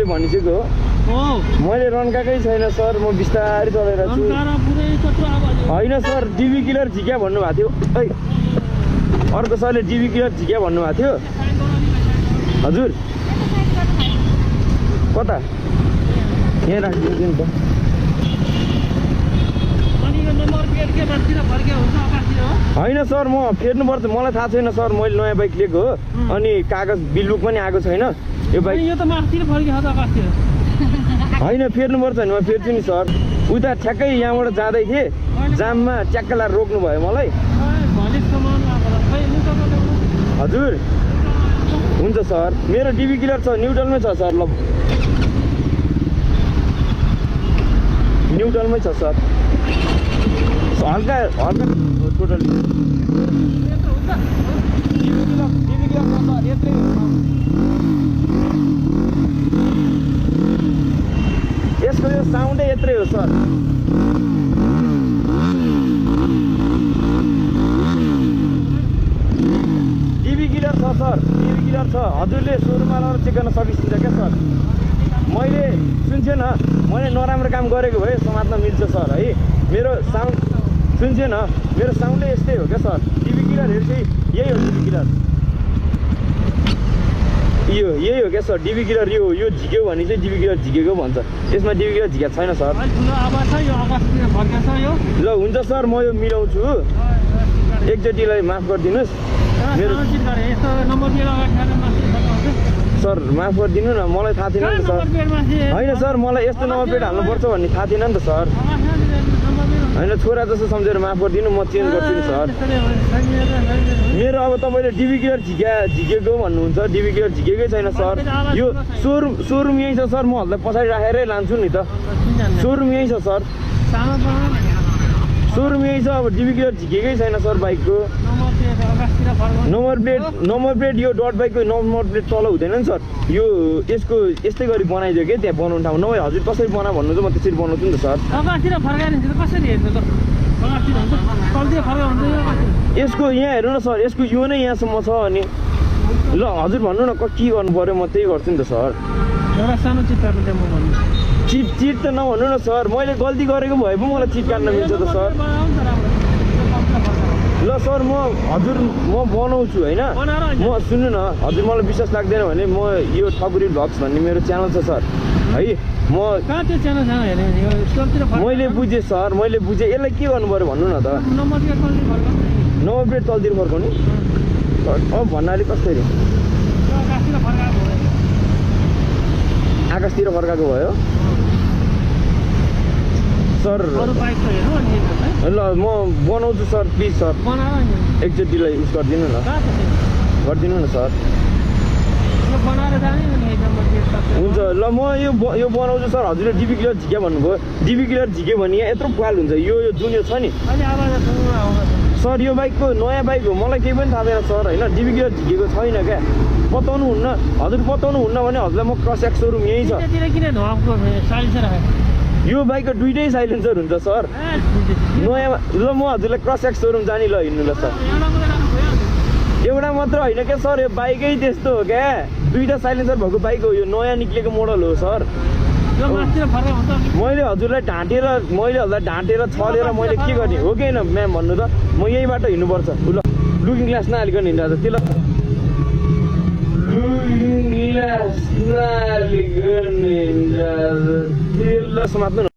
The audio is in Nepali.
मैले भनिसकेको हो मैले रन्काकै छैन सर म बिस्तारै चलेर छु होइन सर डिबी किलर झिक्या भन्नुभएको थियो है अर्को सरले डिबी किलर झिक्या भन्नुभएको थियो हजुर कता यहाँ राखिदिन्छु नि त होइन सर म फेर्नुपर्छ मलाई थाहा छैन सर मैले नयाँ बाइक लिएको हो अनि कागज बिलबुक पनि आएको छैन यो बाइक होइन फेर्नुपर्छ नि म फेर्छु नि सर उता ठ्याक्कै यहाँबाट जाँदै थिएँ जाममा ट्याक्क लाएर रोक्नु भयो मलाई हजुर हुन्छ सर मेरो डिबी किलर छ न्युट्रलमै छ सर ल न्युट्रलमै छ सर हल्का हल्का टोटल यसको यो साउन्डै यत्रै हो सर डिबी किलर छ सर डिबी किलर छ हजुरले सोरुममा लगाएर चेक गर्न सकिन्छ क्या सर मैले सुन्छे न मैले नराम्रो काम गरेको भए समात्न मिल्छ सर है मेरो साउन्ड सुन्छे न मेरो साउन्डै यस्तै हो क्या सर डिबी किलरहरू चाहिँ यही हो डिबी किलर यही हो क्या सर डिबी किलर यो झिक्यो भने चाहिँ डिबी किलर झिकेको भन्छ यसमा डिबी किलर झिकेको छैन सर ल हुन्छ सर म यो मिलाउँछु एकचोटिलाई माफ गरिदिनुहोस् मेरो सर माफ गरिदिनु न मलाई थाहा थिएन नि त सर होइन सर मलाई यस्तो नम्बर प्लेट हाल्नुपर्छ भन्ने थाहा थिएन नि त सर होइन छोरा जस्तो सम्झेर माफ गरिदिनु म चेन्ज गर्छु नि सर मेरो अब तपाईँले डिबी किलर झिकेको भन्नुहुन्छ डिबी किलर झिकेकै छैन सर यो सोरुम यहीँ छ सर म हल्दा पछाडि राखेरै लान्छु नि त सोरुम यहीँ छ सर सोरुम यहीँ छ अब डिबी किलर झिकेकै छैन सर बाइकको नम्बर प्लेट यो डट बाइकको नम्बर प्लेट तल हुँदैन नि सर यो यसको यस्तै गरी बनाइदियो कि त्यहाँ बनाउनु ठाउँ नभए हजुर कसरी बना भन्नुहुन्छ म त्यसरी बनाउँछु नि त सर यसको यहाँ हेर्नु न सर यसको यो नै यहाँसम्म छ अनि ल हजुर भन्नु न के गर्नु पऱ्यो म त्यही गर्छु नि त सर चिट त नभन्नु न सर मैले गल्ती गरेको भए पो मलाई चिट काट्न मिल्छ त सर ल सर म बनाउँछु होइन म सुन्नु न हजुर मलाई विश्वास लाग्दैन भने म यो ठकुरी भ्लग्स भन्ने मेरो च्यानल छ सर है मैले बुझेँ सर मैले बुझेँ यसलाई के गर्नु पऱ्यो भन्नु न त नम्बर प्लेट तलतिर फर्काउनु अब भन्नाले कसरी आकाशतिर फर्काएको भयो सर ल म बनाउँछु सर प्लिज सर एकचोटिलाई उस गरिदिनु न गरिदिनु न सर हुन्छ ल म यो बनाउँछु सर हजुरले डिबी किलर झिक्या भन्नुभयो डिबी किलर झिक्यो भने यहाँ यत्रो पाल हुन्छ यो जुन यो छ नि सर यो बाइकको नयाँ बाइक हो मलाई केही पनि थाहा छैन सर होइन डिबी किलर झिकेको छैन क्या बताउनु हुन्न हजुर बताउनु हुन्न भने हजुरलाई म क्रस एक्स सोरुम यहीँ छ यो बाइकको दुइटै साइलेन्सर हुन्छ सर नयाँ ल म हजुरलाई क्रस एक्स सोरुम जाने ल हिँड्नु ल सर एउटा मात्र होइन क्या सर यो बाइकै त्यस्तो हो क्या दुईवटा साइलेन्सर भएको बाइक हो यो नयाँ निक्लेको मोडल हो सर मैले हजुरलाई ढाँटेर छलेर मैले के गर्ने हो कि होइन म्याम भन्नु त म यहीँबाट हिँड्नुपर्छ ल लुकिङ ग्लास नहालिकन हिँड्दा त त्यसलाई समात्नु